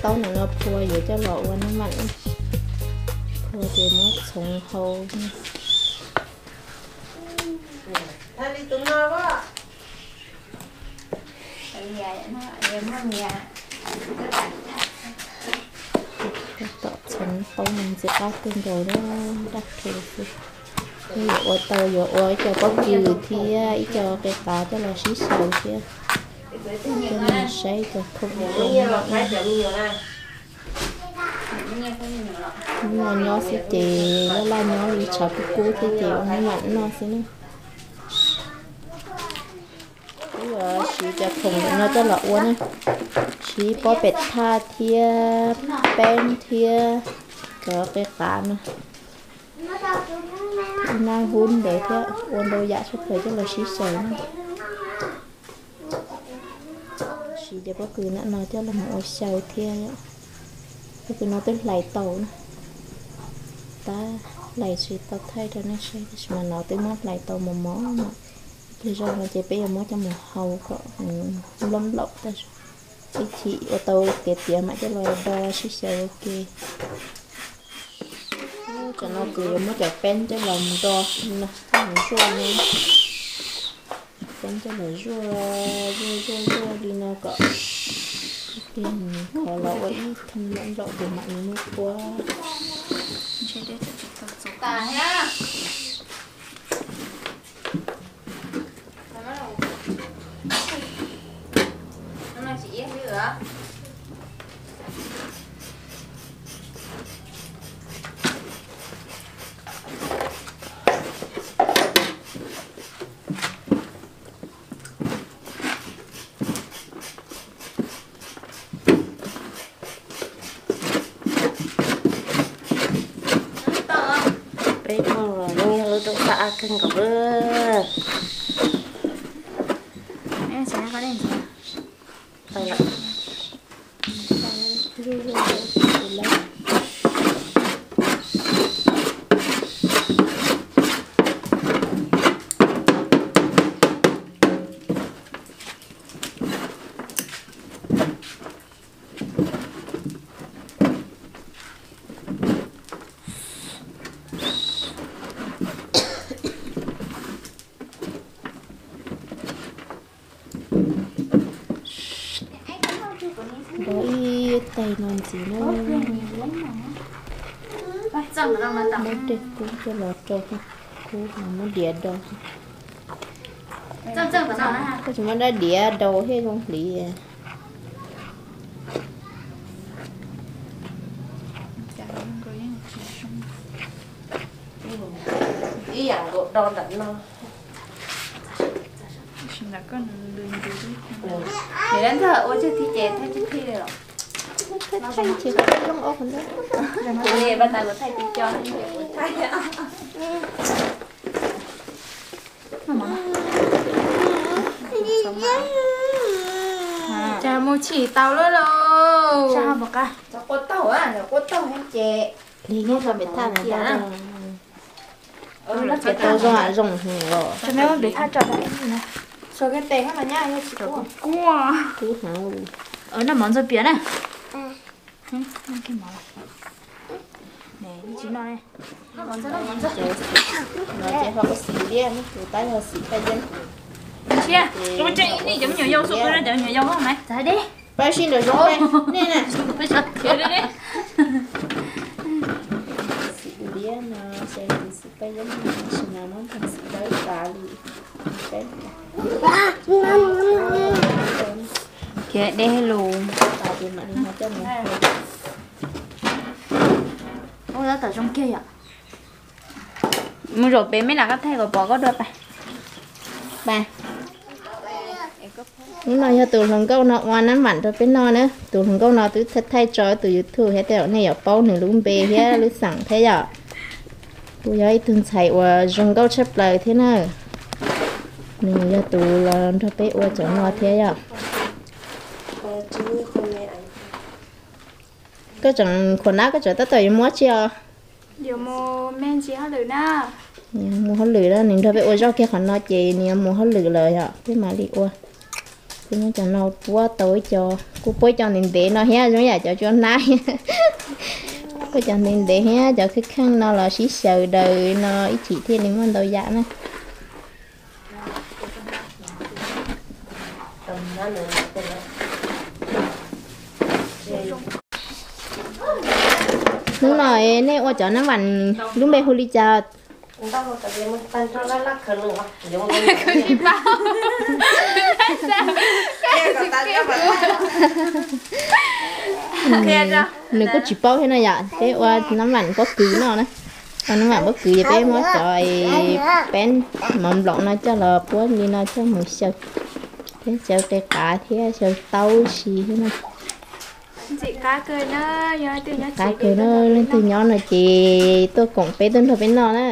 Taub ntawm no phua yuav coj los ua nab mam, phua ces muab txhoov hau. Tom txhoov taub no ntxim qab kawg nkaus li, daj rhuv xwb. Yuav ua tau yuav ua ib co pob kws thiab ib co qe qav coj los sib xyaw thiab. Coj los saib ib co thooj. Hnub no nyob xwb ces laj laj nyob li tshav kub kub thiab ces ua nab mam noj xwb na. Kuv yuav siv cov khoom no coj los ua na, siv pob pem thaj thiab peeb thiab cov qe qav no. Nab hub ntawd thiab ua ntau yam sab plaws coj los sib xyaw na. Siv cov pob kws no coj los mus ua xyaw thiab. Pob kws no twb hlais tau na, tab hlais tsis tau thaij rau nej saib tab sis mas no twb muab hlais tau mos mos no. Ib pliag zog no ces peb yuav muab coj mus hau kom nplob nplaum tag, ib chim ua tau tiav tiav mam coj los do sib xyaw ua ke. Tam no kuv yuav muab cov peeb coj los mus do no, mus zuaj no. Peeb coj los zuaj zuaj zuaj zuaj li no kom kho los ua ib thooj nploum nplaum ces mam li muab puab. Peb muaj lub nyoog lub rooj sab ab kawg nkaus lawm. Do ib tais no ntxiv na. Muab dej kub coj los rau kub, muab diav do. Koj tsis muab dab diav do thiaj zoo hliv. Ib yam nkaus do ntawm no. Nim no ntag ua tseg thib ces thaij tseg thij li los. Thaij ces zoo ob qhov ntawd. Kuv li pas tas kuv thaij tsis co, kuv thaij. Cas mus tsis tau lawm lauj. Cov quaj taug, quaj taug ces li nyob rau pem thaj no. Ces tau zoo, zoo heev os. Kub heev. Noj mov ntxuag pias na. No ces ho ua xim liab, tus tab yog xim paj yeeb. Pab sib nraum zoov nej na. Xim liab no ces xim paj yeeb no, tab sis mas muab nrog xim dawb tas li. Khiav deb lus. Tab tom zoo kiag yom. Mus zaum pem me lam koj thaij kom pom koj dua pais. Hnub no yog tus hluas nkauj no ua nab mam rau peb noj na. Tus hluas nkauj no twb thaij tso tus YouTube thiab, tej zaum nej yuav paub nws lub npe thiab lub xeem thiab yom. Kuj yog ib tug ntxhais uas zoo nkauj tshaj plaws thiab na. Nws yog tus los nrog peb ua cov no thiab yom. Koj tseem khuam nab, koj tseem tab tom yuav mus tsi os? Yuav mus hauj lwm na, nws nrog peb ua zoj kiag qhov no ces nws yuav mus hauj lwm lawm yom, peb mam li ua. Kuv muab cov no puab tau ib co, kuv puab ib co ntev ntev no thiab zoo yam cov tsua hnab. Puab cov ntev ntev thiab cov kheej kheej no los sib xyaw daws no ib chim thiaj li muaj ntau yam na. Hnub no nej ua cov nab vam lub npe hu li cas? Nws kuj tsis paub thiab no yom, peb ua nab vam pob kws no na. Ua nab vam pob kws ces peb muab cov peb mov nplaum no coj los puab li no coj mus xyaw, thiab xyaw qe qav thiab xyaw taub si thiab no. Qab kawg na, leej twg nyob no ces tuaj koom peb tuaj nrog peb noj na.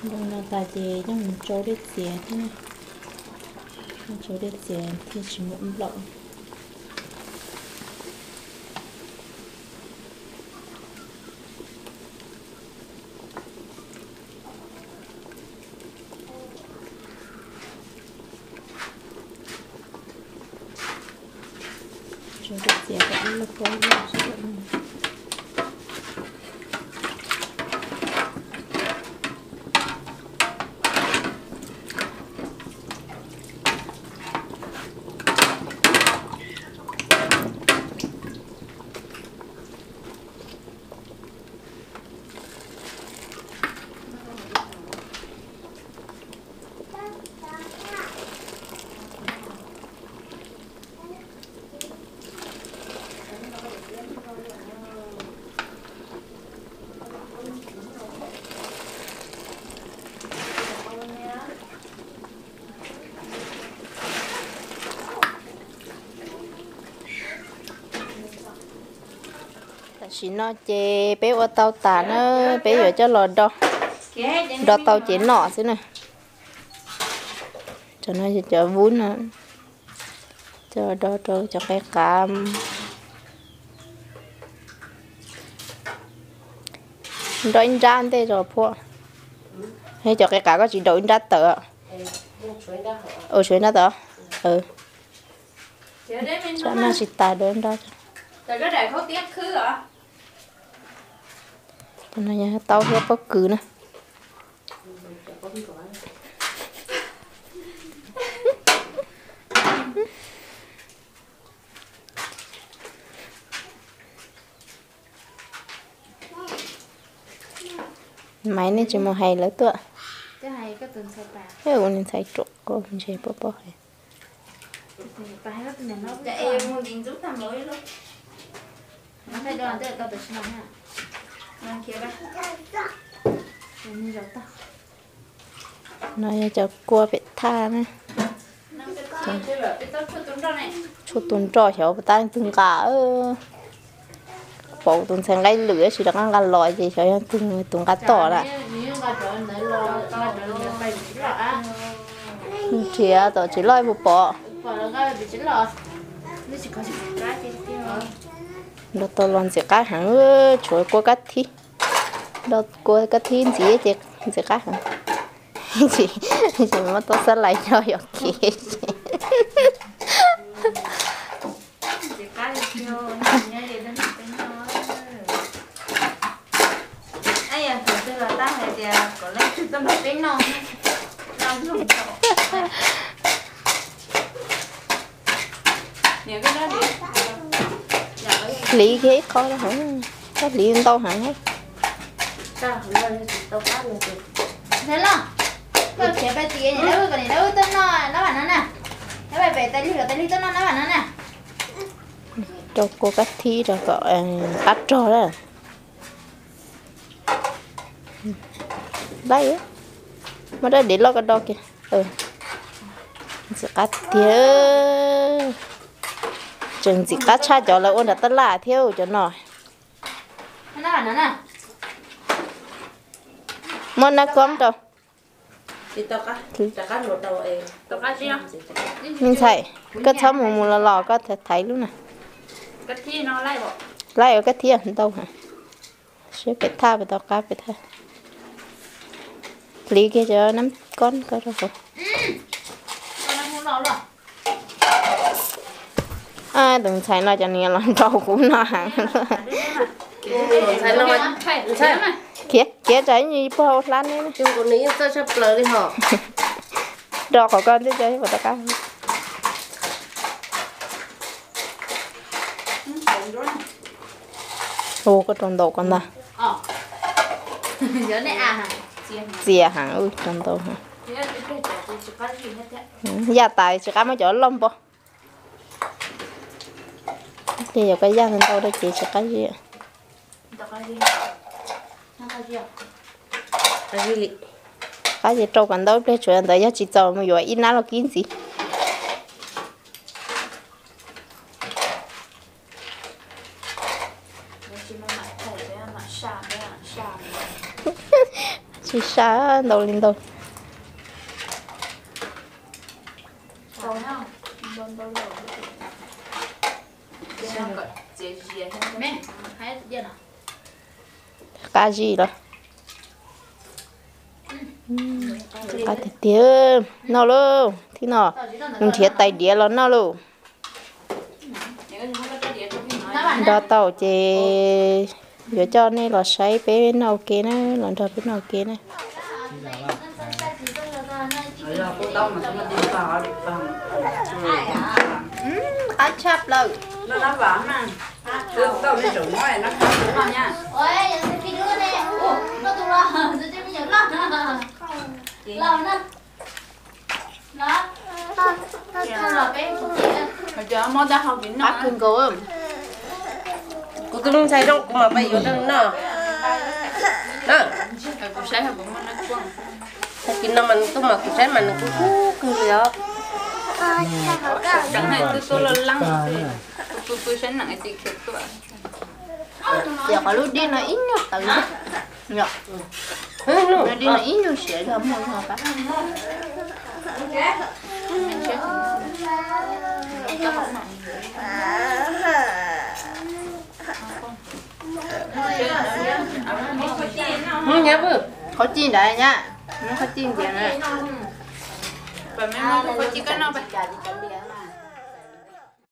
Npoo no tas ces coj mus tsau dej txias thiab, tsau dej txias thiaj tsis muaj nplaum. Tam sim no ces peb ua tau tas na, peb yuav coj los do, do tau ces noj xwb na. Cov no yog cov vub no, coj do rau cov qe qav. Nroj ib nrab ntej tso phua. Cov qe qav koj tsis daus ib nrab tawm? Ua tshuav ib nrab tawm. Noj tsis tas daus ib nrab. Cov no yog taub thiab pob kws na. Maiv, nej tsis mus hais lawv tuaj. Ua ntxhais ruam koj ntshe pob pob hais. No yog cov kua pem thaj na. Tshuaj tu nroj xyov puas tab leej twg nqa. Pauv tus ntxhais nqaij lwm tab sis rov qab nqa los ces xyov yog tus nqa tom na. Nrhiav tom tsis loj puas pom. Nrog tau los ntxim qab heev, tshuav kua kab thib. Nrog kua kab thib ntxiv ces ntxim qab heev. Tsis muab tau xab lais nrog yom kev. Hliv kiag ib qho, koj hliv ntau heev. Koj khiav pais tim niam dab wb kom niam dab wb tuaj noj nab vam no na. Koj pais pem tais lig kom tais lig tuaj noj nab vam no na. Rau kua kab thib rau kom qab rog na. Muab rab dev loj koj do kiag. Ntxim qab tiag. Tseem ntxim qab tshaj cov lawv ua nram tab laj thiab cov no. Muab nab koob rau. Me ntxhais, koj txhob mus mus los los, koj thaiv lub na. Laib ua koj thiab ntau heev. Siab pem thaj pem tau qab pem thaj. Hliv kiag cov nab kob ko rau hauv. Tus ntxhais no cov nws los nrau kuv no heev. Khiav, khiav tsam ib nyuag puag hauv hlab ne. Rau qhov koj ntej cov puas tau qab. Ua koj rau ntau ko ntag. Txias heev, rau ntau heev. Yaj tas tsis qab muab cov loj npo. Ces yuav koj yaj ntau ntau rau ces tsis qab zib. Qab zib rau kom ntau ib pliag, tsuav ntawd yog tsis txaus mus yuav ib nab los kib ntxiv. Tsis sab ntau li ntau. Qab zib los. Qab tiag tiag. Noj lauj, thib no nws nrhiav tais diav los noj lauj. Nrog tau ces yuav coj nej los saib peb noj ua ke na, los nrog peb noj ua ke na. Qab tshaj plaws. Qab kawg nkaus. Kuv tus me ntxhais zoo kuv mam pab yuav rau nws noj. Tag kis no mas nws tuaj mas kuv saib mas nws kuj kub kawg li os. Tias qhov lub dib no ib nyuag tawv. Lub dib no ib nyuag siav zog muaj zog qab. Qhov ci ntawd nyab, qhov ci ntawd na.